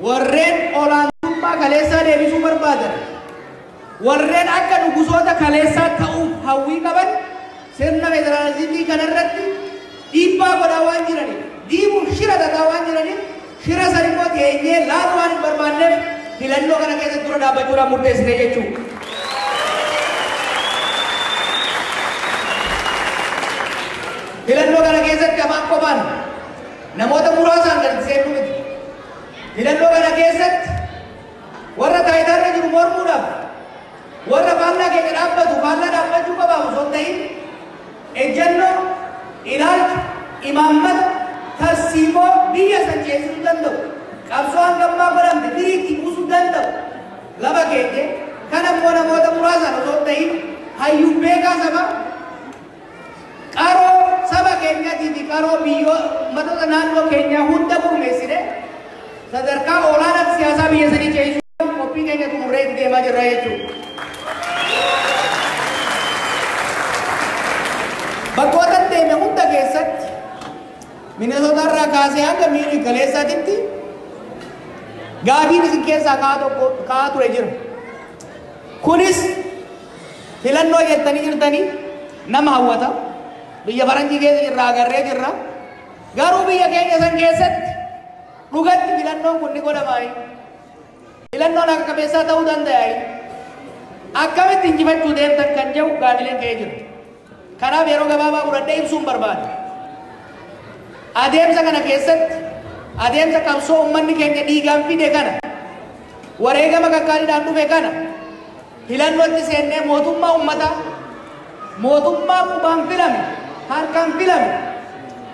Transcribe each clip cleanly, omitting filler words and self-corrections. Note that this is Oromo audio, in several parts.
Warreen olaantummaa kaleessaa deebisuu barbaadan, warreen akka nugusoota kaleessaa ta'uuf hawwii qaban sirna federaalizimii kanarratti dhiibbaa godhaa waan jiraniif, diimuun shira xaxaa waan jiraniif, shira san immoo teenyee laaluu waan hin barbaanneef filannoo kana keessatti dura dhaabbachuudhaan murteessine jechuudha. Filannoo kana keessatti afaan qofaan namoota muraasaan kan seennu miti. Filannoo kana keessatti warra taayitaarra jiru mormuudhaaf, warra faallaa keenya dhaabbatu faallaa dhaabbachuu qabaaf osoo hin ta'in ejjennoo, ilaalcha, imaammata, tarsiimoo biyya san ceesisuu danda'u, qabsoo hangammaa godhamte firii itti buusuu danda'u lafa keenya kan ammoo namoota muraasaan osoo hin ta'in hayyuu beekaa saba qaroo saba keenyaatii fi qaroo biyyoo uummattoota naannoo keenyaa hunda gurmeessine sadarkaa olaanaatti siyaasaa biyya sanii ceesisuudhaaf qophii keenya xumurree itti deemaa jirra jechuudha. Bakkoota deeme hunda keessatti Minnesota irraa kaasee hanga Miirii kaleessaatitti gaafiin isin keessaa ka'aa ture jira. Kunis filannoo jettanii jirtanii nama hawwata. Biyya faranjii keessa jirra agarree jirra. Garuu biyya keenya san keessatti dhugatti filannoon kun ni godhamaayi. Filannoon akka qabeessaa ta'uu danda'aayi. Akkamitti injifachuu deemtan kan jedhu gaafileen ka'ee jira. Kanaaf yeroo gabaabaa fudhadhee ibsuun barbaada. Adeemsa kana keessatti adeemsa qabsoo uummanni keenya dhiigaan fide kana, wareegama kakkaaliidhaan dhufe kana filannootti seennee mootummaa uummataa, mootummaa qubaan filame, harkaan filame,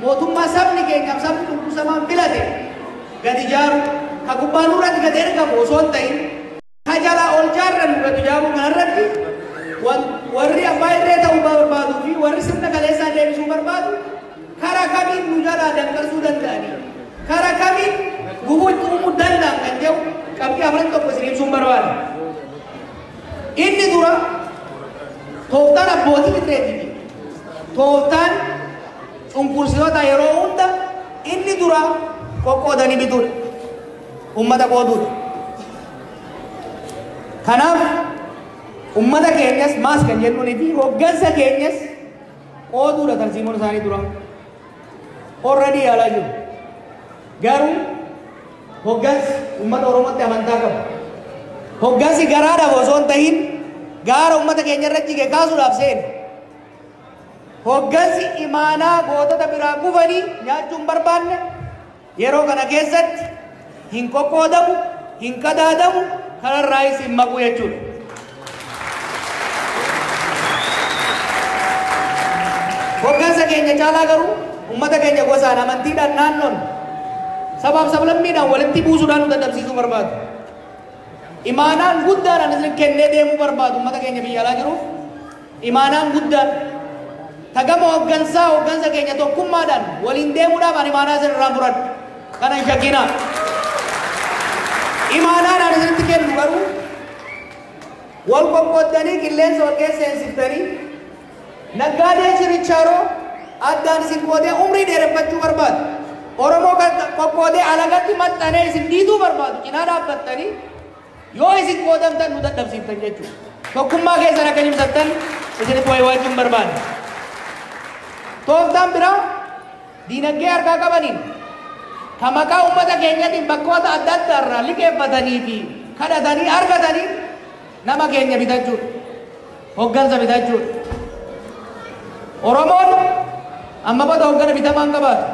mootummaa sabni keenyaaf sabni cunqursamaan filate gadi ijaaru, ka gubbaa nurratti gadi ergamu osoo hin ta'in ka jalaa ol jaarrannu gadi ijaaruu kanarratti warri abbaa irree ta'uu barbaaduu fi warri sirna kaleessaa deebisuu barbaadu karaa kamiin nu jalaa danqarsuu danda'anii, karaa kamiin gufuu itti uumuu danda'an kan jedhu qabxii afran tokko isin ibsuun barbaada. Inni dura tooftaan abbootii irreetii fi tooftaan cunqursitoota yeroo hunda inni dura qoqqoodanii bituudha. Uummata qooduudha. Kanaaf uummata keenyas maas kan jennuunii fi hoggansa keenyas qooduudha tarsiimoon isaanii dura. Already yaalaa jiru. Garuu hoggansi uummata Oromootti amantaa qaba. Hoggansi garaadhaaf osoo hin tahin gaara uummata keenya irra jige kaasuudhaaf seene. Hoggansi imaanaa gootota biraa gufanii nyaachuu hin barbaanne yeroo kana keessatti hin qoqqoodamu, hin qadaadamu, kanarraayis hin maqu jechuudha. Hoggansa keenya caalaa garuu uummata keenya gosaan, amantiidhaan, naannoon, sabaaf sablammiidhaan walitti buusuudhaan nu dadhabsiisuu barbaadu. Imaanaan guddaan ani isin kennee deemuu barbaadu uummata keenya biyya alaa jiruuf imaanaan guddaan tagama hoggansaa hoggansa keenya tokkummaadhaan waliin deemuudhaaf ani imaanaa isin irraan fudhadhu. Kana hin shakkinaa. Imaanaan ani isinitti kennu garuu wal qoqqooddanii qilleensa wal keessa seensiftanii naggaadee chirichaaroo addaan isin qoodee umrii dheereffachuu barbaadu. Oromoo qoqqoodee alagatti maxxanee isin dhiituu barbaadu cinaa dhaabbattanii yoo isin qoodamtan nu dadhabsiiftan jechuudha. Tokkummaa keessan akka cimsattan isinitti waywaachuun barbaada. Tooftaan biraa diinagdee harkaa qabaniin kan maqaa uummata keenyatiin bakkoota adda addaa irraa liqeeffatanii fi kadhatanii argatanii nama keenya bitachuudha. Hoggansa bitachuudha. Oromoon amma bada hoggana bitamaa hin qabaatu.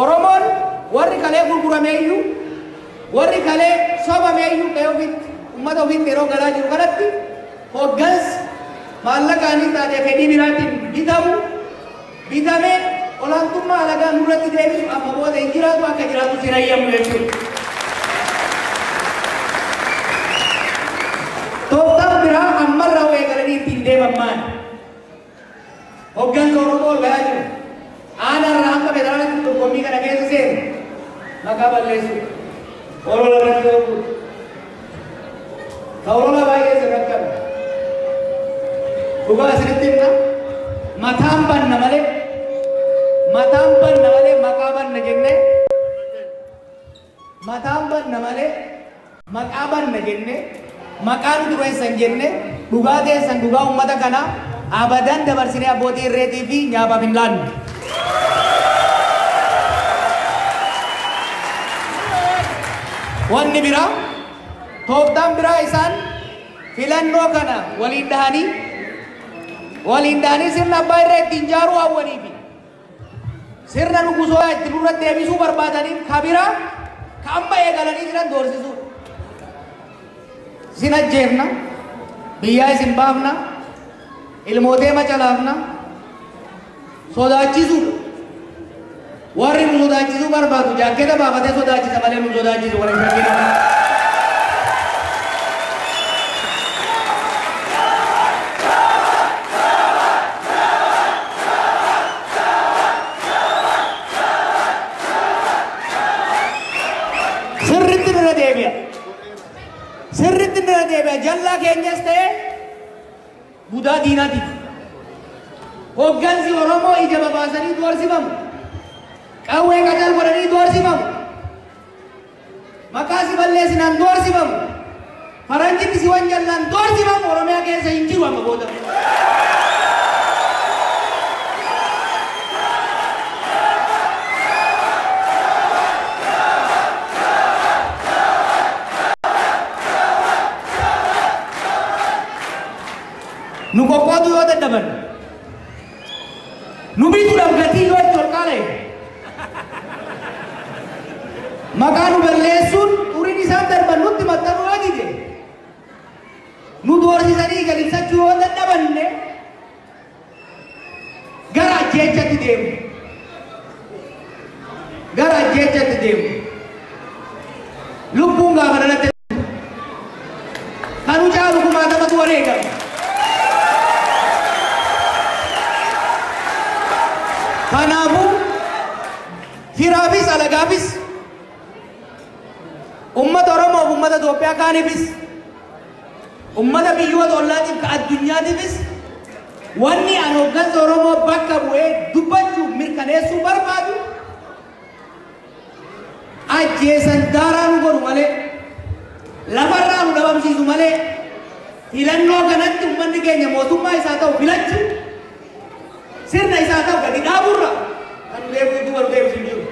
Oromoon warri kalee gurgurameeyyuu, warri kalee sobameeyyuu qe'ee ofiitti, uummata ofiitti yeroo galaa jiru kanatti hoggansi maallaqaanis taatee fedhii biraatiin bitamu, bitamee olaantummaa alagaa nurratti deebisu amma booda hin jiraatu, akka jiraatu sin hayyamu jechuudha. Tooftaan biraa ammarraa eegalanii ittiin deeman maali? Hoggansa Oromoo ol gahaa jiru. Aanaarraa hanga federaalaatti dorgommii kana keessa seenu maqaa balleessuudha. Olola irratti oofuudha. Ka olola baay'ee isin rakkate. Dhugaa isinitti himna. Mataan banna malee, mataan banna malee maqaa banna jennee Mataan banna malee maqaa banna jenne maqaa nu dureessan jenne dhugaa teessan dhugaa uummata kanaa abadan dabarsinee abbootii irreetii fi nyaapaaf hin laannu. Wanni biraa tooftaan biraa isaan filannoo kana waliin dhahanii sirna abbaa irree ittiin ijaaruu hawwanii fi sirna nugusoo itti nurra deebisuu barbaadaniif ka biraa ka amma eegalanii jiran doorsisuudha. Isin ajjeefna, biyyaa isin baafna, ilmootee macalaafna, sodaachisuudha. Warri nu sodaachisuu barbaadu jaakkeeta baafatee sodaachisa malee nu sodaachisu warra shakkina. Sirriitti nurra deebi'a. Sirriitti nurra deebi'a. Jallaa keenyas ta'e budaa diinaatiif. Hoggansi Oromoo ija babaasanii doorsifamu. Qawwee qacal godhanii doorsifamu. Maqaa si balleessinaan doorsifamu. Faranjitti si wanjallaan doorsifamu Oromiyaa keessa hin jiru amma booda. Nu qoqqoodu yoo dadhaban nu bituudhaaf gatii yoo itti ol qaala'e maqaa nu balleessuun xuriin isaan darban nutti maxxanuu yoo dide nu doorsisanii galibsachuu yoo dadhabanne gara ajjeechatti deemu. Gara ajjeechatti deemu. Lubbuun gaafa dhalate kanu caalu kumaatamatu wareegama. Kanaafuu firaafis alagaafis ummata Oromoof ummata Itoophiyaa kaaniifis ummata biyyoota ollaatiif ka addunyaatiifis wanni an hoggansa Oromoo bakka bu'ee dubbachuu mirkaneessuu barbaadu ajjeesan daaraa nu godhu malee lafarraa nu dhabamsiisu malee filannoo kanatti ummanni keenya mootummaa isaa ta'u filachuu sirna isaa ta'u gadi dhaaburra kan nu deebisu duuba nu deebisu hin jiru.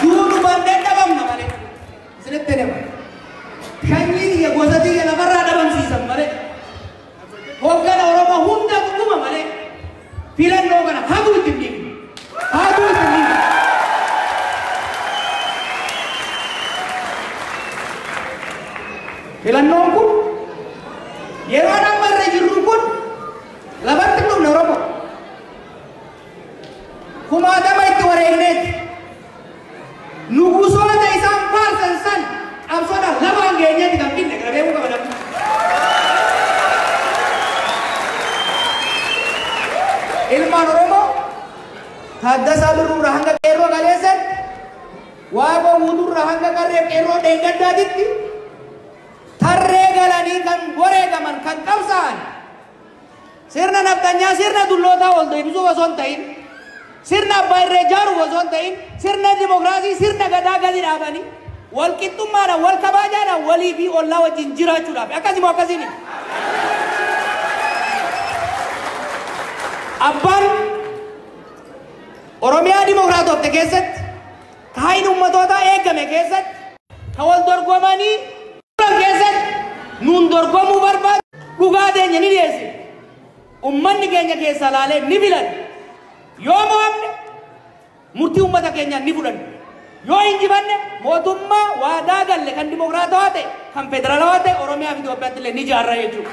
Duudhumaan dadhabamna malee isinitti hima. Sanyii kiyya gosa kiyya lafarraa dhabamsiisan malee hoggana Oromoo hunda dhuma malee filannoo kana haguu itti hin dhiifnu. Haguu itti hin dhiifnu. Filannoon kun yeroo amma irra jirru kun lafatti hin dhumne Oromoo. Kumaatama itti wareegneeti. Nugusoota isaan faarsan san qabsoodhaan lafaan geenyeeti kan finne kana beekuu qaba namni. Ilmaan Oromoo Taaddasaa Birruurraa hanga qeerroo kaleessatti Waaqoo Guutuurraa hanga qarree qeerroo dheengaddaatitti tarree galanii kan wareegaman kan qabsaa'an sirna naftanyaa sirna dullootaa ol deebisuu osoo hin ta'in sirna abbaa irree ijaaruu osoo hin ta'in sirna dimokiraasii sirna gadaa gadi dhaabanii wal qixxummaadhaan wal kabajaadhaan walii fi ollaa wajjin jiraachuudhaaf akkasii moo akkasii miti. Abbaan Oromiyaa dimokiraatofte keessatti kaayin ummatootaa eegame keessatti ka wal dorgomanii turan keessatti nuun dorgomuu barbaadu dhugaa teenya ni dhiyeessine. Ummanni keenya keessa laalee ni filate. Yoo mo'amne murtii uummata keenyaan ni fudhanne. Yoo injifanne mootummaa waadaa galle kan dimokiraatawaa ta'e kan federaalawaa ta'e Oromiyaa fi Itoophiyaatti illee ni ijaarra jechuudha.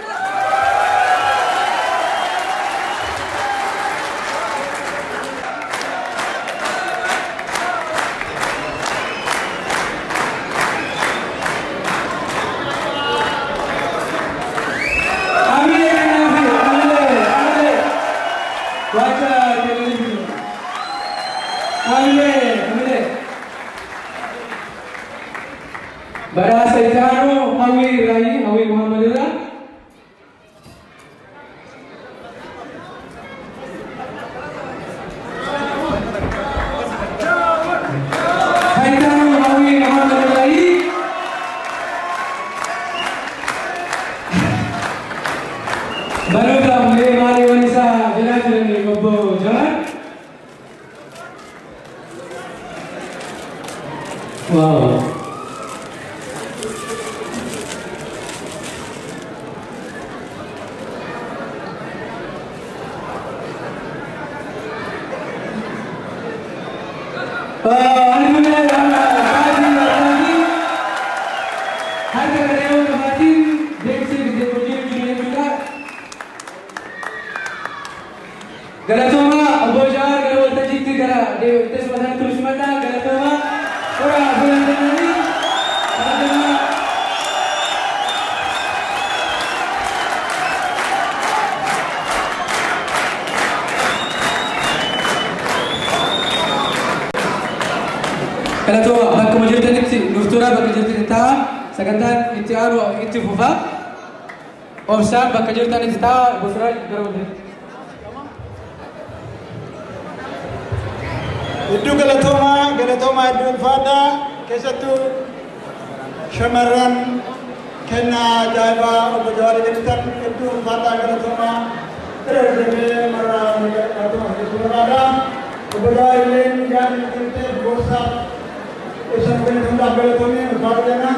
Badhaasa Itaanoo Hawwii Irraayii Hawwii Muhammad irraa. Obbo Jawaar. Waaw. Harka kana yoo qabaatiin deebisee bitee hojii jiru jechuudha. Galatooma Obbo Jawaar, gara waltajjiitti gara teessuma isaanii tursimadha. Galatooma horaa fuulduranii kabajamaa. Galatooma, bakkuma jirtanitti nuuf turaa, bakka jirtanitti ta'a. Sagantaan itti aanu itti fufa. Obsaan bakka jirtanitti ta'a. Bosonaa gara waltajjiitti. Hedduu galatoomaa, galatoomaa, hedduu ulfaadhaa. Keessattuu shamarran kennaa ajaa'ibaa Obbo Jawaarii kennitan, hedduu ulfaadhaa, galatoomaa. Irra deddeebi'ee marraa galatoomaa jechuu barbaada. Obbo Jawaar illee yaadni kenniteef, gorsa ibsa nu kennitu hundaaf galatoomii, ulfaadha jenna.